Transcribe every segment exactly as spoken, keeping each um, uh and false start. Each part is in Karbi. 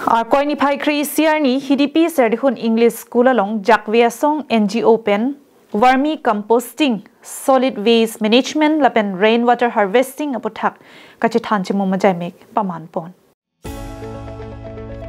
Arkoi niphai kre-isi arni Hidipi Serdihun English School along Jakve Asong N G O pen vermi composting, solid waste management lapen rainwater harvesting aputhak kachethan chimum ajaimek paman pon.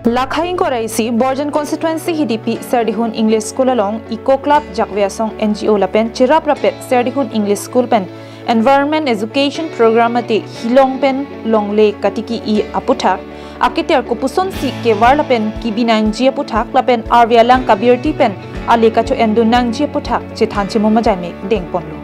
Lakhai ingkoi ra isi Borjan constituency Hidipi Serdihun English School along Eco Club Jakve Asong N G O lapen cherap rapet Serdihun English School pen Environment Education Program mate hilong pen longle katiki-i aputhak aketer kopusonsi kevar lapen kebi nangji aputhak lapen arvi alang kabirti pen ale kacho-endun nangji aputhak chethan chimum ajaimek dengponlo.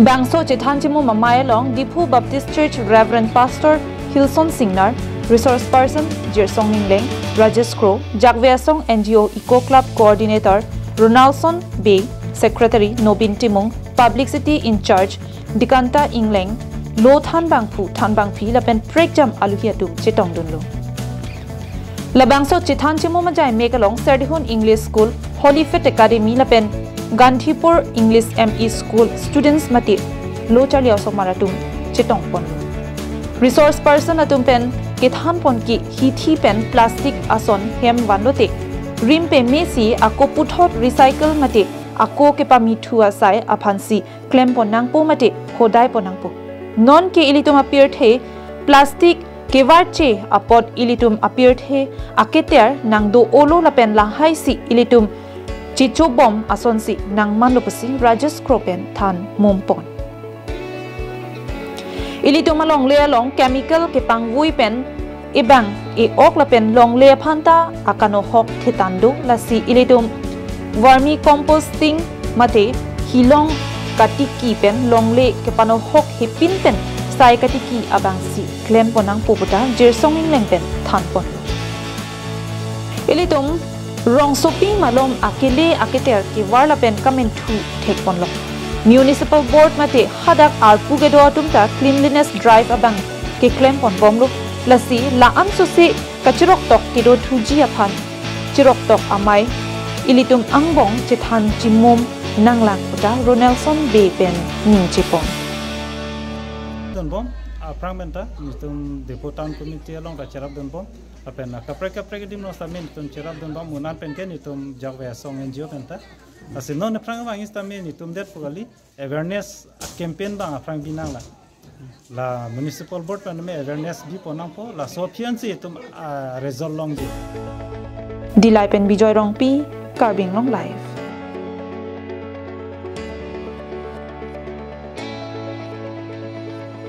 Bangso chethan chimum amei along Diphu Baptist Church Reverend Pastor Hilson Singnar, Resource Person Jirsong Ingleng, Rajesh Kro, Jakve Asong N G O Eco Club Coordinator Ronaldson Bey, Secretary Nobin Timung, Publicity in Charge Dikanta Ingleng, Lo Thanbangphu Thanbangpi lapen prekjam aluhi atum chetongdunlo. Labangso chethan chimum ajaimek along Serdihun English School, Holy Faith Academy lapen Gandhipur English M E School students mate lo charli osomar atum chetongponlo. Resource person atum pen kethanpon ke hithi pen plastic ason hem vanlote rim pemesi ako puthot recycle mate ako kepamithu asai aphansi klempon nangpo mate hodaipon nangpo. Nonke ilitum apirthe plastic kevarche apot ilitum apirthe aketer nangdo-olo lapen lahaisi ilitum chichobom asonsi nangmanlo pusi Rajesh Kro pen than mumpon. Ilitum alongle along chemical kepangvui pen ebang e-ok lapen longle aphanta akanohok thetando, lasi ilitum vermi composting mate hilong katiki pen longle kepanohok hepin pen sai katiki abangsi klempon nangpo puta Jirsong Ingleng pen thanponlo. Ilitum rongsopi malom akele aketer kevar lapen kamenthu thekponlo. Municipal Board mate hadak arpu kedo atum ta cleanliness drive abang keklemponbomlo, lasi la-an sose kachiroktok kedo thuji aphan chiroktok amei ilitum angbong chethan chimum nanglang puta Ronaldson Bey pen ningchepon. Dunbom, aphrang pen ta nelitum Diphu Town Committee along ta cherapdunbom. Lapen kaprek kaprek adim along sitame nelitum cherapdunbom, munan pen ke nelitum Jakve Asong N G O pen ta. Lasi non aphrang abang sitame nelitum det pu kali awareness campaign abang aphrang binanglo. La Municipal Board pen me awareness bipon nangpo, laso aphi ansi itum, ah, result longji. Dillai pen Bijoy Rongpi, Karbi Anglong Live.